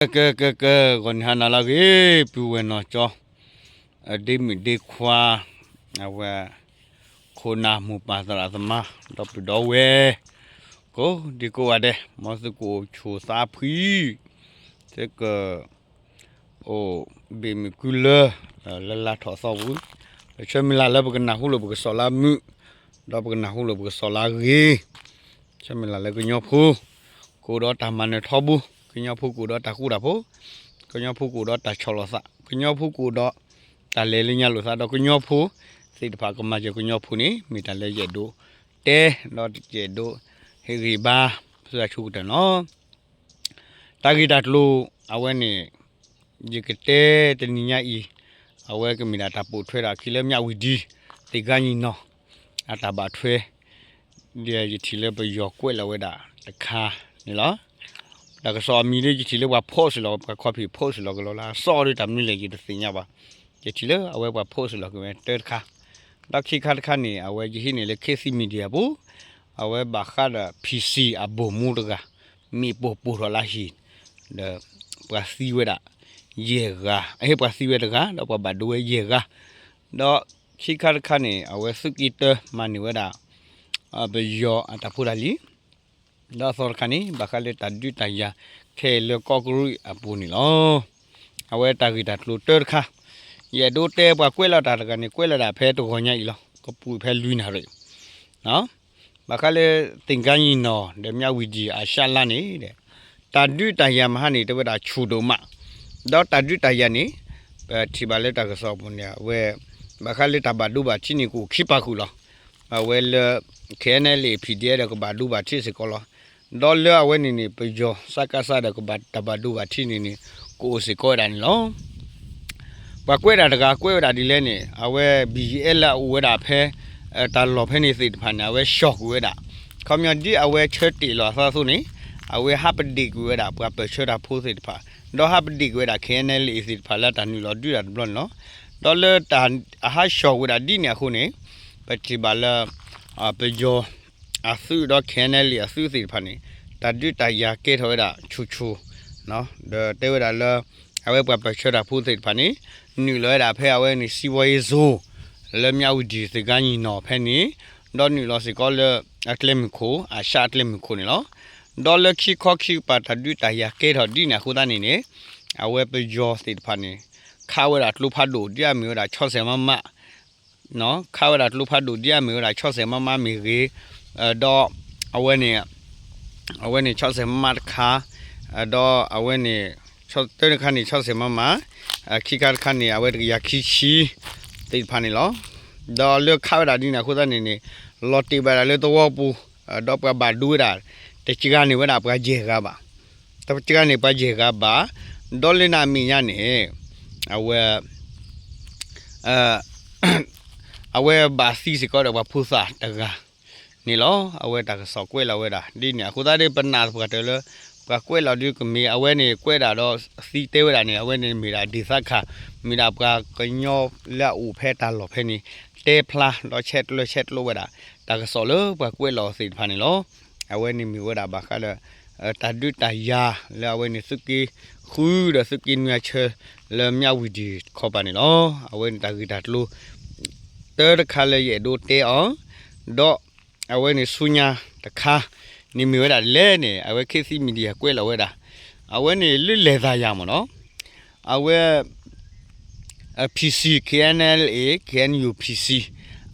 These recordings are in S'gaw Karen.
ကဲ ကဲ ကဲ ကဲ ဂီၤနံၤဟါနၤလၢအဂ့ၤ ပုၢ်ဝဲၢ်နီၢ်ကၠီ ဒ့မုၣ်ဒ့ခွါ အဝဲ ခိၣ်နၢ်မိၢ်ပၢ်သရၣ်သမါ ဒီပုၢ်ဒီဝဲၢ် ကိးဒံကိးဂၤဒဲး မ်သုကအိၣ်ဆူၣ်သးဖှံ သုက အိၣ်ဘ့ၣ်မုၢ်ကုလၢ လၢလါထီၣ်သီပူၤ ပဆၢမုၢ်လၢ်လၢပကနၢ်ဟူလိာ်ပကစီၣ်လၢမုာ် ဒီးပကနၢ်ဟူလိာ်ပကစီၣ်လၢဂ့ၤ ဆၢမုၢ်လၢ်လၢကညီဖိ ကအိၣ်ဒီးတၢ်မၤနၢၤထီဘိ ကညီဖိကအိၣ်ဒီးတၢ်ဃူတၢ်ဖိး ကညီဖိကအိၣ်ဒီးတၢ်ဆီၣ်လီၤသး ကညီဖိကအိၣ်ဒီး တၢ်လဲၤလၢညါလိာ်သးဒီးကညီဖိ သ့ၣ်တဖၣ်ကမၤစၢၤကညီဖိန့ၣ် မ့ၢ်တၢ်လၢယအဲၣ်ဒိးတဲ ဒီးယအဲၣ်ဒိးဟ့ၣ်ဂံၢ်ဘါ ပသးဆိကတၢၢ်န့ၣ်လီၤ. တၢ်ဂ့ၢ်တၢ်ကျိၤ အဝဲန့ၣ် ယကတဲတနံၤညါအံၤ အဝဲကမ့ၢ်ဒၣ်တၢ်ပိာ်ထွဲဒၣ်အခံလၢမၠးဝံၤဒံ သ့ၣ်ကါညီနီၢ် အတၢ်ဘၣ်ထွဲ ဒီးယထံၣ်လၢပယီၤကွဲးလီၤဝဲဒၣ်တခါန့ၣ်လီၤ. တၢ်ကစီၣ်အမံၤဒ် ယထံၣ်လၢပှၤ post လီၤ ပှၤ copy post လီၤက့ၤလီၤလၢအသီဒီးတၢ်မနုၤလဲၣ် ယတသ့ၣ်ညါဘၣ်. ယထံၣ်လၢအဝဲပှၤ post လီၤက့ၤဝဲတၢတခါ ဒီးခံခါတခါန့ၣ် အဝဲယဟံးန့ၢ်လၢ ခေတ်သစ် Media ပူၤ အဝဲဘၣ်ဃးဒီး ဖံစံ အဘိၣ်မူတဂၤ မ့ၣ်ပိၢ်ပိၢ်ထီၣ်လၢဟံၣ် ဒီးပှၤသံဝဲဒၣ် ယဲၢ်ဂၤ အဟ့ၣ်ပှၤသံဝဲတဂၤ ဒီးပှၤဘၣ်ဒိဝဲယဲၢ်ဂၤ ဒီးခံခါတခါန့ၣ် အဝဲသုးက့တၢမၤန့ၢ်ဝဲဒၣ် ပယီၤအတၢ်ဖိတၢ်လံၤ ဒီးအသီတခါန့ၣ် ဘၣ်ဃးလၢတၢ်ဒုးတၢ်ယၤ ခဲအံၤလၢကီၢ်ကရံၣ်အပူၤန့ၣ်လီၤ. အဝဲတၢ်ဂ့ၢ်တၢ်ကျိၤတၢတခါ ယအဲၣ်ဒိးတဲပှၤကွဲးလီၤတၢ်တဂၤန့ၣ် ကွဲးလီၤဒၣ်ဖဲတဂီၤညါအံၤလီၤ ကပူၤဖဲလွံၢ်နၣ်ရံၣ် ဘၣ်ဃးလၢ သ့ၣ်ကါညီနီၢ် ဒီးမၠးဝံၤဒံ အရှါလါန့ၣ် တၢ်ဒုးတၢ်ယၤမဟါန့ၣ် တဲဝဲဒၣ်ဆူၣ်ဒိၣ်မး ဒီးတၢ်ဒုးတၢ်ယၤန့ၣ် ပထံၣ်ဘၣ်လၢတၢ်ကစီၣ်အပူၤန့ၣ် အဝဲ ဘၣ်ဃးလၢတၢ်ဘၣ်ဒိဘၣ်ထံးန့ၣ် ကအိၣ်ခံပာ်ဃုာ်လီၤ. အဝဲလၢ ခဲအံၤန့ၣ်လၢ ဖံဒဲဒီးကဘၣ်ဒိဘၣ်ထံးစ့ၢ်ကီးလီၤ. ဒီးလၢအဝဲန့ၣ်န့ၣ် ပယီၤ စကစ ဒီးကဘၣ်တၢ်ဘၣ်ဒိဘၣ်ထံးန့ၣ်န့ၣ် ကအိၣ်စ့ၢ်ကီးဝဲဒၣ်န့ၣ်လီၤ. ပှၤကွဲးဒၣ်တဂၤကွဲးဝဲဒၣ်ဒ်လဲၣ်န့ၣ် အဝဲ ဘံၣ်ယဲၢ်လၢအအိၣ်ဝဲဒၣ်ဖဲ တၢ်လီၢ်ဖဲန့ၣ်သ့ၣ်တဖၣ်န့ၣ် အဝဲ shock ကွံာ်ဝဲဒၣ် ခီပညီဒ်အဝဲဆၢတဲာ်လီၤအသးအသိးန့ၣ် အဝဲဟးပဒ့ၣ်ကွံာ်ဝဲဒၣ် ပှၤပၢၢ်ဆၢတၢ်ဖိသ့ၣ်တဖၣ် ဒီးဟးပဒ့ၣ်ကွံာ်ဝဲဒၣ် ခဲအံၤန့ၣ်လၢ အံၤသ့ၣ်တဖၣ်လၢတၢ်နုာ်လီၤဒုးတၢ်တဘျီန့ၣ်လီၤ. ဒီးလၢတၢ်အဟး shock ဝဲဒၣ်ဒ်န့ၣ်အဃိန့ၣ် ပထံၣ်ဘၣ်လၢ ပယီၤအသုးဒီး ခဲအံၤန့ၣ်လၢ အသုးသ့ၣ်တဖၣ်န့ၣ် တၢ်ဒုးတၢ်ယၤကဲထီၣ်ဝဲဒၣ်ဆူၣ်ဆူၣ် ဒီးတဲဝဲဒၣ်လၢ အဝဲပှၤပၢၢ်ဆၢတၢ်ဖိသ့ၣ်တဖၣ်န့ၣ် နုာ်လီၤဝဲဒၣ်ဖဲအဝဲန့ၣ် စံဝီယ့ၣ်စိၤ လၢမၠးဝံၤဒံ သ့ၣ်ကါညီနီၢ်ဖဲန့ၣ် ဒီးနုာ်လီၤစ့ၢ်ကီးလၢ အကျဲမုၢ်ခိၣ် အရှါအကျဲမုၢ်ခိၣ်န့ၣ်လီၤ. ဒီးလၢခံခီခံကပၤတၢ်ဒုးတၢ်ယၤကဲထီၣ်ဒ်န့ၣ်အဃိသတးန့ၣ်န့ၣ် အဝဲပယီၤသ့ၣ်တဖၣ်န့ၣ် ခးဝဲဒၣ်ကျိဖးဒိၣ် ဒ်အမ့ၢ်ဝဲဒၣ် ခြောက်ဆယ်မမ ခးဝဲဒၣ်ကျိဖးဒိၣ် ဒ်အမ့ၢ်ဝဲဒၣ် ခြောက်ဆယ်မမ မ့ၢ်ဂ့ၤ, ဒီး အဝဲန့ၣ် အဝဲန့ၣ် ခြောက်ဆယ်မမ တခါ, ဒီးအဝဲန့ၣ် တၢတခါန့ၣ် ခြောက်ဆယ်မမ, ခံခါတခါန့ၣ် အဝဲတကယၤခံဆံ သ့ၣ်တဖၣ်န့ၣ်လီၤ. ဒီးလၢခးဝဲဒၣ်ဒ်န့ၣ်အဃိသတးန့ၣ်န့ၣ် လီၤတဲာ်ဘၣ်ဒၣ်လၢသဝီပူၤ, ဒီးပှၤဘၣ်ဒိဝဲဒၣ် တစှၤန့ၢ်ဝဲဒၣ်ပှၤယဲၢ်ဂၤဘၣ်, တစှၤန့ၢ်ပှၤယဲၢ်ဂၤဘၣ်, ဒီးလၢနၤအမဲာ်ညါန့ၣ် အဝဲ အဝဲဘၣ်သံစ့ၢ်ကီးဒီးပှၤဖိသၣ်တဂၤန့ၣ်လီၤ. အဝဲတၢ်ကစီၣ်ကွဲးလီၤဝဲဒၣ် ဒ်န့ၣ်အဃိသတးဒီး ပနာ်သပှၢ်တၢၢ်လၢ ပှၤကွဲးလီၤဒုးကမ့ၢ် အဝဲန့ၣ်ကွဲးဒၣ်ဒီးသံတဲဝဲဒၣ်န့ၣ် အဝဲန့ၣ်မ့ၢ်ဒၣ်ဒ့ၣ်သးခၣ် မ့ၢ်ဒၣ်ပှၤကညီလၢအအိၣ်ဖဲတၢ်လီၢ်ဖဲန့ၣ် တဲဖျါဒီးဆဲးကျၢဆဲးကျိးဝဲဒၣ် တၢ်ကစီၣ်လၢပှၤကွဲးလီၤသ့ၣ်တဖၣ်န့ၣ်လီၤ. အဝဲန့ၣ်မ့ၢ်ဝဲဒၣ်ဘၣ်ဃးလၢ တၢ်ဒုးတၢ်ယၤလၢအဝဲန့ၣ်သုးက့ဃုဒီးသုးက့နွံအဆၢ လၢမၠးဝံၤဒံခီပၤန့ၣ်လီၤ. အဝဲန့ၣ်တၢ်ဂ့ၢ်တၢ်ကျိၤ တၢတခါလၢယအဲၣ်ဒိးတဲအီၤ, ဒီးအဝဲန့ၣ်ဆူညါတခါန့ၣ်မ့ၢ်ဝဲဒၣ်ဒ်လဲၣ်န့ၣ် အဝဲ ခေတ်သစ် Media ကွဲးလီၤဝဲဒၣ်, အဝဲန့ၣ်လၢလဲၤသးယၤမ့ၢ်နီၤ, အဝဲ PC, KNLA, KNU PC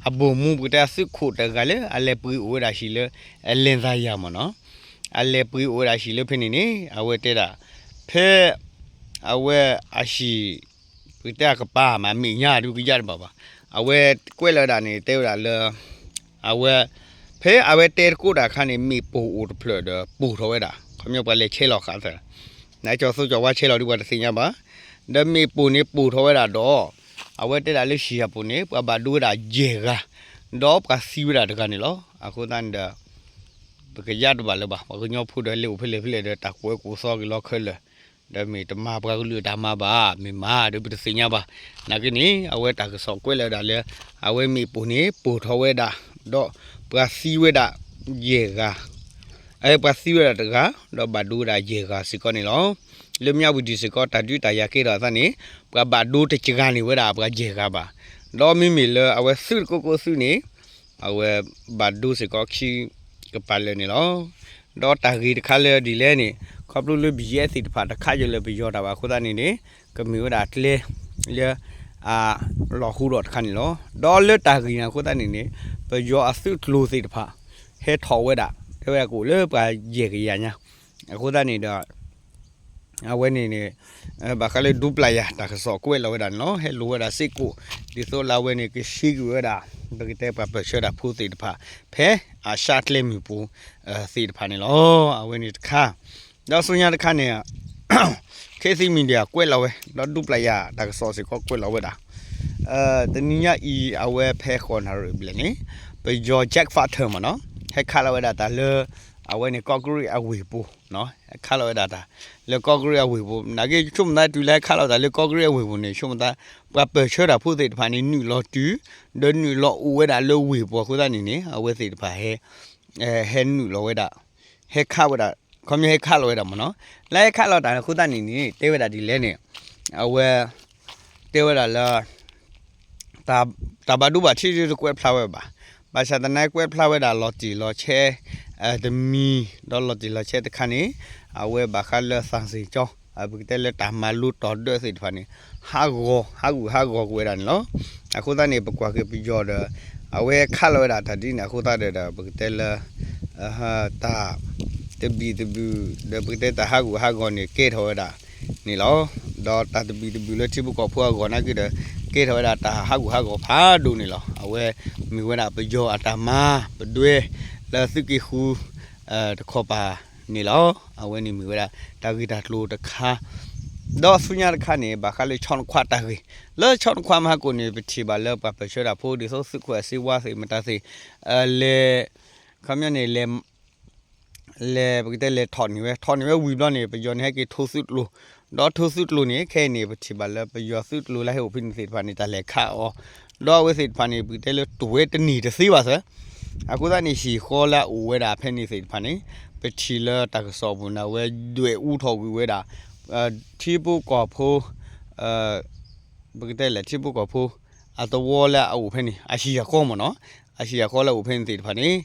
အဘိၣ်မူပကတဲအသုးခိၣ်တဂၤလၢအလဲၤပှ့ၤအိၣ်ဝဲဒၣ်ဟံၣ်လၢ အလဲၤသးယၤမ့ၢ်နီၤ, အလဲၤပှ့ၤအိၣ်ဝဲဒၣ်ဟံၣ်လၢဖဲန့ၣ်န့ၣ် အဝဲတဲဒၣ် ဖဲ အဝဲအဟံၣ် ပကတဲအကပၤမး အမဲာ်ညါဒုးကယၢ်တဘၣ်ဘၣ်, အဝဲကွဲးလီၤဝဲဒၣ်န့ၣ် တဲဝဲဒၣ်လၢ အဝဲ ဖဲအဝဲတဲတကိးတၢ်အခါန့ၣ် မ့ၣ်ပိၢ်အိၣ်တဖျၢၣ်ဒီးပိၢ်ထီၣ်ဝဲဒၣ် ခီပညီပှၤလဲၤဆဲးလီၤဃာ်သၢ နကၠီၤသိကၠီၤဝါဆဲးလီၤဒုးပှၤတသ့ၣ်ညါဘၣ်, ဒီးမ့ၣ်ပိၢ်န့ၣ်ပိၢ်ထီၣ်ဝဲဒၣ်ဒီး အဝဲတဲဒၣ်လၢဟံၣ်အပူၤန့ၣ် ပှၤဘၣ်ဒိဝဲဒၣ်ယဲၢ်ဂၤ ဒီးပှၤသံဝဲဒၣ်တဂၤန့ၣ်လီၤ. အဃိသတးန့ၣ်ဒီး ပကယၢ်တဘၣ်လၢၤဘၣ်, ပှၤကညီဖိဒီးလဲၤအိၣ်ဖဲလဲၣ်ဖဲလဲၣ်ဒီး တၢ်ကွဲးကိးသီက့ၤလီၤခဲလၢာ်, ဒီးမ့ၢ်တမၤပှၤကလုာ်အတၢ်မၤဘၣ် မ့ၢ်မၤဒီးပတသ့ၣ်ညါဘၣ်. နာ်က့န့ၣ် အဝဲတၢ်ကစီၣ်ကွဲးလီၤဝဲဒၣ်လၢ အဝဲမ့ၣ်ပိၢ်န့ၣ်ပိၢ်ထီၣ်ဝဲဒၣ် ဒီးပှၤသံဝဲဒၣ်ယဲၢ်ဂၤ အပှၤသံဝဲဒၣ်တဂၤ ဒီးဘၣ်ဒိဝဲဒၣ်ယဲၢ်ဂၤစ့ၢ်ကီးန့ၣ်လီၤ. လၢမၠၣ်ဝတံၣ်စ့ၢ်ကီး တၢ်ဒုးတၢ်ယၤကဲထီၣ်အသးန့ၣ် ပှၤဘၣ်ဒိတစှၤန့ၢ်ဝဲဒၣ်ပှၤယဲၢ်ဂၤဘၣ်. ဒီးမ့မ့ၢ်လၢအဝဲသုးတကိးကိးသုးန့ၣ် အဝဲဘၣ်ဒိစ့ၢ်ကီးခံကပၤလၢာ်န့ၣ်လီၤ. ဒီးတၢ်ဂ့ၢ်တခါလၢဒ်လဲၣ်န့ၣ် ခီဖျိလၢ ဘီၣ်ယဲၢ် သ့ၣ်တဖၣ်တခါယဲၢ်လၢပယီၤတၢ်ဘၣ်အဃိသတးန့ၣ်န့ၣ် ကမ့ၢ်ဝဲဒၣ်ကျဲလၢ အလီၤဟူဒီးတခါန့ၣ်လီၤ. ဒီးလၢတၢ်ဂ့ၢ်န့ၣ်အဃိသတးန့ၣ်န့ၣ် ပယီၤအသုးကျိၤသ့ၣ်တဖၣ် ဟဲထီၣ်ဝဲဒၣ် တဲဝဲဒၣ်ကအိၣ်လၢပှၤယဲၢ်ကယၤညါ အဃိသတးန့ၣ်ဒီး အဝဲန့ၣ်န့ၣ် ဘၣ်ဃးလၢဒူပျၢ်ယၤတၢ်ကစီၣ်ကွဲးလီၤဝဲဒၣ်န့ၣ်လီၤ. ဟဲလိာ်ဝဲဒၣ်စ့ၢ်ကီး ဒ်သိးလၢအဝဲန့ၣ် ကဆှံကွံာ်ဝဲဒၣ် ပကတဲပှၤပၢၢ်ဆၢတၢ်ဖိသ့ၣ်တဖၣ် ဖဲအရှါကျဲမုၢ်ပူၤ သ့ၣ်တဖၣ်န့ၣ်လီၤ. အဝဲန့ၣ်တခါ ဒီးဆူညါတခါန့ၣ် Khit Thit Media ကွဲးလီၤဝဲ ဒီးဒူပျၢ်ယၤတၢ်ကစီၣ်စ့ၢ်ကီးကွဲးလီၤဝဲဒၣ် တနံၤညါအံၤ အဝဲဖဲဃိးနၣ်ရံၣ်ဘျဲၣ်န့ၣ် ပယီၤ Jet Fighter မ့ၢ်နီၤ ဟဲခးလီၤဝဲဒၣ်တၢ်လၢ အဝဲန့ၣ်ကီၢ်ကရံၣ်အဝ့ၢ်ပူၤ ဟဲခးလီၤဝဲဒၣ်တၢ် လၢကီၢ်ကရံၣ်အဝ့ၢ်ပူၤ နာ်က့ဆိကမိၣ်သးတုၤလၢဟဲခးလီၤတၢ်လၢကီၢ်ကရံၣ်အဝ့ၢ်ပူၤန့ၣ် ဆိကမိၣ်သး ပှၤပၢၢ်ဆၢတၢ်ဖိသ့ၣ်တဖၣ်န့ၣ် နုာ်လီၤတုၤ ဒီးနုာ်လီၤအိၣ်ဝဲဒၣ်လၢဝ့ၢ်ပူၤအဃိသတးန့ၣ်န့ၣ် အဝဲသ့ၣ်တဖၣ်ဟဲ ဟဲနုာ်လီၤဝဲဒၣ် ဟဲခးဝဲဒၣ် ခီပညီဟဲခးလီၤဝဲဒၣ်မ့ၢ်နီၤ လၢဟဲခးလီၤတၢ်အဃိသတးန့ၣ်န့ၣ် တဲဝဲဒၣ်ဒ်လဲၣ်န့ၣ် အဝဲ တဲဝဲဒၣ်လၢ တၢ်ဘၣ်ဒိဘၣ်ထံးတကွဲးဖျါဝဲဘၣ်. ဘၣ်ဆၣ်သနာ်က့ကွဲးဖျါဝဲဒၣ်လီၤတံၢ်လီၤဆဲး တမံၤ ဒီးလီၤတံၢ်လီၤဆဲးတခါန့ၣ် အဝဲဘၣ်ဃးလၢသးစ့ၣ်ကၠီ ပကတဲလၢတၢ်မၤလိတီၤဒၢးသ့ၣ်တဖၣ်န့ၣ် ဟးဂီၤ ဟးဂူာ်ဟးဂီၤကွံာ်ဝဲဒၣ်န့ၣ်လီၤ. အဃိသတးန့ၣ် ပကွၢ်က့ၤပယီၤဒီး အဝဲခးလီၤဝဲဒၣ်တၢ်ဒ်န့ၣ်အဃိသတးဒီး ပကတဲလၢ တၢ် တဘံၣ်တဘုၣ် ဒီးပကတဲတၢ်ဟးဂူာ်ဟးဂီၤန့ၣ် ကဲထီၣ်ဝဲဒၣ်န့ၣ်လီၤ. ဒီးတၢ်တဘံၣ်တဘုၣ်လၢထံဖိကီၢ်ဖိအဂီၢ်နာ်က့ဒီး ကဲထီၣ်ဝဲဒၣ်တၢ်ဟးဂူာ်ဟးဂီၤဖးဒိၣ်န့ၣ်လီၤ. အဝဲမ့ၢ်ဝဲဒၣ်ပယီၤအတၢ်မၤပဒွဲလၢသုးက့ဃု တခီပၤန့ၣ်လီၤ. အဝဲန့ၣ်မ့ၢ်ဝဲဒၣ်တၢ်ဂ့ၢ်တၢ်ကျိၤတခါ ဒီးဆူညါတခါန့ၣ် ဘၣ်ဃးလၢဆီနခွါတၢ်ဂ့ၢ် လၢဆီနခွါမဟါကိၣ်န့ၣ် ပထံၣ်ဘၣ်လၢပှၤပၢၢ်ဆၢတၢ်ဖိဒ်သိးသုးခိၣ်အစ့ဝါသ့ၣ်မတၤသ့ၣ် လဲၤ ခီပညီန့ၣ် လဲၤ လဲၤပကတဲလဲၤထီၣ်န့ၢ်ဝဲ ထီၣ်န့ၢ်ဝဲဝံၤဘျီန့ၣ် ပယီၤန့ၣ်ဟဲက့ၤထိးသုးကျိၤ ဒီးထိးသုးကျိၤန့ၣ် ခဲအံၤန့ၣ် ပထံၣ်ဘၣ်လၢပယီၤသုးကျိၤလၢဟဲအိၣ်ဖဲန့ၣ်သ့ၣ်တဖၣ်န့ၣ် တၢ်လဲၤခးအီၤ ဒီးအဝဲသ့ၣ်တဖၣ်န့ၣ် ပကတဲလၢတဝဲတန့ၢ်တသ့ဘၣ်သၢ အဃိသတးန့ၣ် ဟံၣ်ဃီလၢအအိၣ်ဝဲဒၣ်ဖဲန့ၣ်သ့ၣ်တဖၣ်န့ၣ် ပထံၣ်လၢတၢ်ကစီၣ်ပူၤန့ၣ် အဝဲဒွဲၣ်အူထီၣ်ကွံာ်ဝဲဒၣ် ထံဖိကီၢ်ဖိ ပကတဲလဲၣ် ထံဖိကီၢ်ဖိ အသဝီလၢအအိၣ်ဖဲန့ၣ် အဟံၣ်အဃီမ့ၢ်နီၤ အဟံၣ်အဃီလၢအအိၣ်ဖဲန့ၣ်သ့ၣ်တဖၣ်န့ၣ်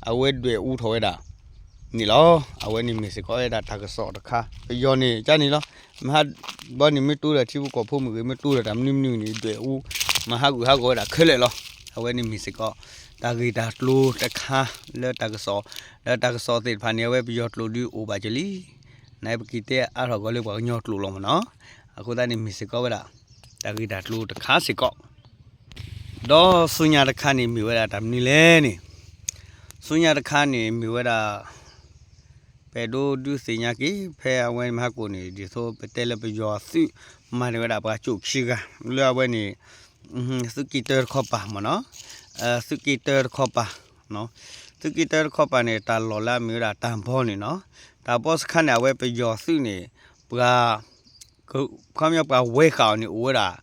အဝဲဒွဲၣ်အူထီၣ်ဝဲဒၣ်န့ၣ်လီၤ. အဝဲန့ၣ်မ့ၢ်စ့ၢ်ကီးဝဲဒၣ်တၢ်ကစီၣ်တခါ ပယီၤန့ၣ် ကန့ၣ်လီၤ မဟါဘီန့ၣ်မ့ၢ်တိဒီးထံဖိကီၢ်ဖိမ့ၢ်ဂ့ၤ မ့ၢ်တိဒီးတၢ်မနုၤမနုၤန့ၣ် ဒွဲၣ်အူ မၤဟးဂူာ်ဟးဂီၤဝဲဒၣ်ခဲလၢာ်လီၤ. အဝဲန့ၣ်မ့ၢ်စ့ၢ်ကီး တၢ်ဂ့ၢ်တၢ်ကျိၤတခါလၢတၢ်ကစီၣ် လၢတၢ်ကစီၣ်သ့ၣ်တဖၣ်န့ၣ် အဝဲပယီၤကျိာ်ဒုးအိၣ်ဘၣ်ကလံ နပက့ၤတဲအါထီၣ်ကီးလၢပှၤကညီကျိာ်လီၤမ့ၢ်နီၤ. အဃိသတးန့ၣ်မ့ၢ်စ့ၢ်ကီးဝဲဒၣ် တၢ်ဂ့ၢ်တၢ်ကျိၤတခါစ့ၢ်ကီး ဒီးဆူညါတခါန့ၣ်မ့ၢ်ဝဲဒၣ်တၢ်မနုၤလဲၣ်န့ၣ် ဆူညါတခါန့ၣ်မ့ၢ်ဝဲဒၣ် ပအဲၣ်ဒိးဒုးသ့ၣ်ညါက့ၤ ဖဲအဝဲမဟါကိၣ်န့ၣ် ဒ်သိးပတဲလၢပယီၤသုးမၤန့ၢ်ဝဲဒၣ်ပှၤကၠိၣ်ခံဂၤ လၢအဝဲန့ၣ် သုးက့တၢတခီပၤမ့ၢ်နီၤ သုးက့တၢတခီပၤ သုးက့တၢတခီပၤန့ၣ် တၢ်လီၢ်လၢအမ့ၢ်ဝဲဒၣ်တၢ်ဘီန့ၣ်နီၤ တၢ်ဘီစခါန့ၣ် အဝဲပယီၤသုးန့ၣ် ပှၤ ခီပညီပှၤဝဲဃာ်အီၤန့ၣ် အိၣ်ဝဲဒၣ်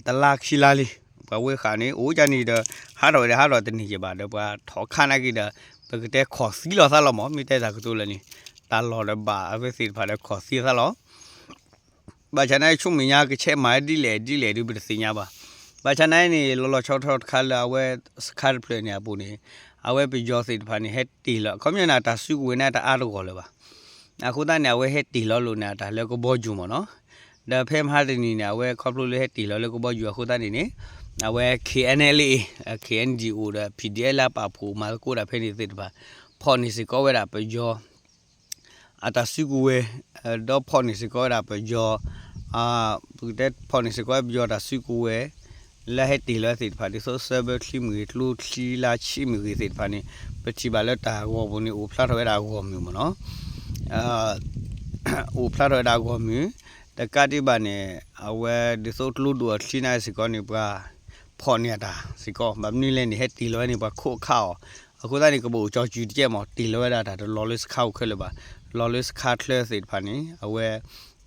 တလါခံလါလံ. ပှၤဝဲဃာ်န့ၣ် အိၣ်ကန့ၣ်ဒီး ဟးထီၣ်ဝဲဒီးဟးထီၣ်တန့ၢ်က့ၤဘၣ်ဒီး ပှၤထီၣ်ခါနာ်က့ဒီး ပကတဲခီၣ်သံလီၤသးလီၤမး မ့ၢ်တဲတၢ်ကတိၤလၢာ်န့ၣ် တၢ်လီၢ်ဒီးဘၣ်အဝဲသ့ၣ်တဖၣ်ဒီးခီၣ်သံသးလီၤ. ဘၣ်ဆၣ်နာ်က့ ဆူမဲာ်ညါကဆဲးမၤဒ်လဲၣ်ဒ်လဲၣ်ဒုး ပတသ့ၣ်ညါဘၣ်. ဘၣ်ဆၣ်နာ်က့န့ၣ် လီၤလီၤဆီဆီတခါလၢအဝဲစခါတဖျၢၣ်န့ၣ်အပူၤန့ၣ် အဝဲပယီၤသ့ၣ်တဖၣ်န့ၣ် ဟဲတ့ၢ်လီၤ ခီပညီန့ၣ် တၢ်စုကဝဲၤန့ၣ်တအါတဂီၢ်လၢၤဘၣ်. အဃိသတးန့ၣ် အဝဲဟဲတ့ၢ်လီၤလိာ်န့ၣ် အတၢ်လၢကဘီယူၤမ့ၢ်နီၤ. ဒီးဖဲမဟါတနံၤန့ၣ် အဝဲခီဖျိလၢဟဲတ့ၢ်လီၤလၢကဘီယူၤအဃိသတးန့ၣ်န့ၣ် အဝဲ KNLA KNDO ဒီး PDF လၢအပာ်ဖှိၣ်မၤသကိးတၢ်ဖဲန့ၣ်သ့ၣ်တဖၣ် ဖီၣ်န့ၢ်စ့ၢ်ကီးဝဲဒၣ်ပယီၤ အတၢ်စုကဝဲၤ ဒီးဖီၣ်န့ၢ်စ့ၢ်ကီးဝဲဒၣ်ပယီၤ ပကတဲဖီၣ်န့ၢ်စ့ၢ်ကီးဝဲပယီၤတၢ်စုကဝဲၤ လၢဟဲတ့ၢ်လီၤသ့ၣ်တဖၣ် ဒ်သိး စၢဘၢချံမ့ၢ်ဂ့ၤ ကျိချံလါဆံမ့ၢ်ဂ့ၤသ့ၣ်တဖၣ်န့ၣ် ပထံၣ်ဘၣ်လၢတၢ်ဂီၤပူၤန့ၣ် အိၣ်ဖျါထီၣ်ဝဲဒၣ်အဂီၢ်မုၢ်မ့ၢ်နီၤ အိၣ်ဖျါထီၣ်ဝဲဒၣ်အဂီၢ်မုၢ် တကးဒံးဘၣ်န့ၣ် အဝဲဒ်သိးကျိဒိၣ်အချံန့ၣ်စ့ၢ်ကီးန့ၣ် ပှၤဖီၣ်န့ၢ်အတၢ်စ့ၢ်ကီး ဘၣ်မနုၤလဲၣ်န့ၣ် ဟဲတ့ၢ်လီၤဝဲန့ၣ် ပှၤခိးခးအီၤ အဃိသတးန့ၣ် ကဘၣ်အိၣ်ကၠီၤစူၤတကဲမး တ့ၢ်လီၤဝဲဒၣ်တၢ်တလီၤလၢစခါအိၣ်ခဲလၢာ်ဘၣ် လီၤလၢစခါချၢသ့ၣ်တဖၣ်န့ၣ် အဝဲ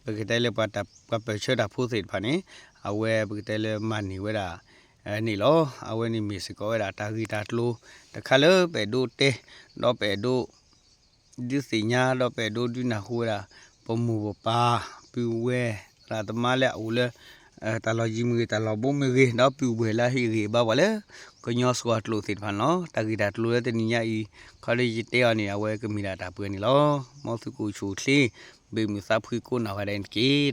ပကတဲလၢပှၤပၢၢ်ဆၢတၢ်ဖိသ့ၣ်တဖၣ်န့ၣ် အဝဲပကတဲလၢမၤန့ၢ်ဝဲဒၣ် န့ၣ်လီၤ. အဝဲန့ၣ်မ့ၢ်စ့ၢ်ကီးဝဲဒၣ်တၢ်ဂ့ၢ်တၢ်ကျိၤတခါလၢပအဲၣ်ဒိးတဲ ဒီးပအဲၣ်ဒိး ဒုးသ့ၣ်ညါဒီးပအဲၣ်ဒိးဒုးနၢ်ဟူဝဲဒၣ် ပမိၢ်ပပၢ် ပုၢ်ဝဲၢ် သရၣ်သမါလၢအအိၣ်လၢ တၢ်လီၢ်ယံၤမ့ၢ်ဂ့ၤ တၢ်လီၢ်ဘူးမ့ၢ်ဂ့ၤ ဒီးပုၢ်ဝဲၢ်လၢအဟ့ၣ်ဂံၢ်ဟ့ၣ်ဘါပှၤလၢ ကညီစှီၤကျိာ်သ့ၣ်တဖၣ်န့ၣ်လီၤ. တၢ်ဂ့ၢ်တၢ်ကျိၤလၢတနံၤညါအံၤ ခီဒီးယတဲအီၤန့ၣ် အဝဲကမ့ၢ်ဒၣ်တၢ်ပှဲၤန့ၣ်လီၤ. မ်သုကအိၣ်ဆူၣ်အိၣ်ချ့ ဘၣ်မုာ်သးဖှံကိးနီၢ်ဂၤဒဲးန့ၣ်တက့ၢ်.